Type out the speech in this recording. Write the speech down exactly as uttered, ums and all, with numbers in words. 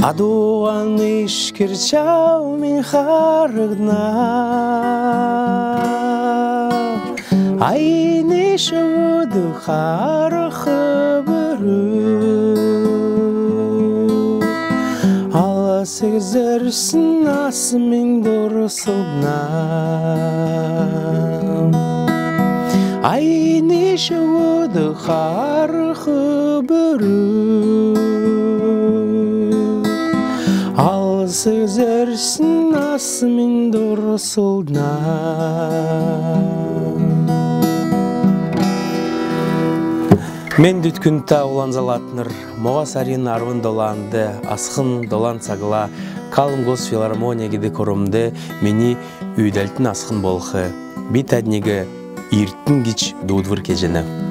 Адуһан ишкр чамин харһна, айнш өөдән харһх бүрү. Алсиг зөрсн асмин дурслдна, айнш өөдән харһх бүрү. Алсиг зөрсн асмин дурслдна. Мендвт, күндтә улан залатнр! Моһа сарин арвн доланд асхн долан цагла Калмгосфилармония гидг ормд мини үүдәлтин асхн болх. Би тадниг «Иртн» гиҗ дуудвр кеҗәнә.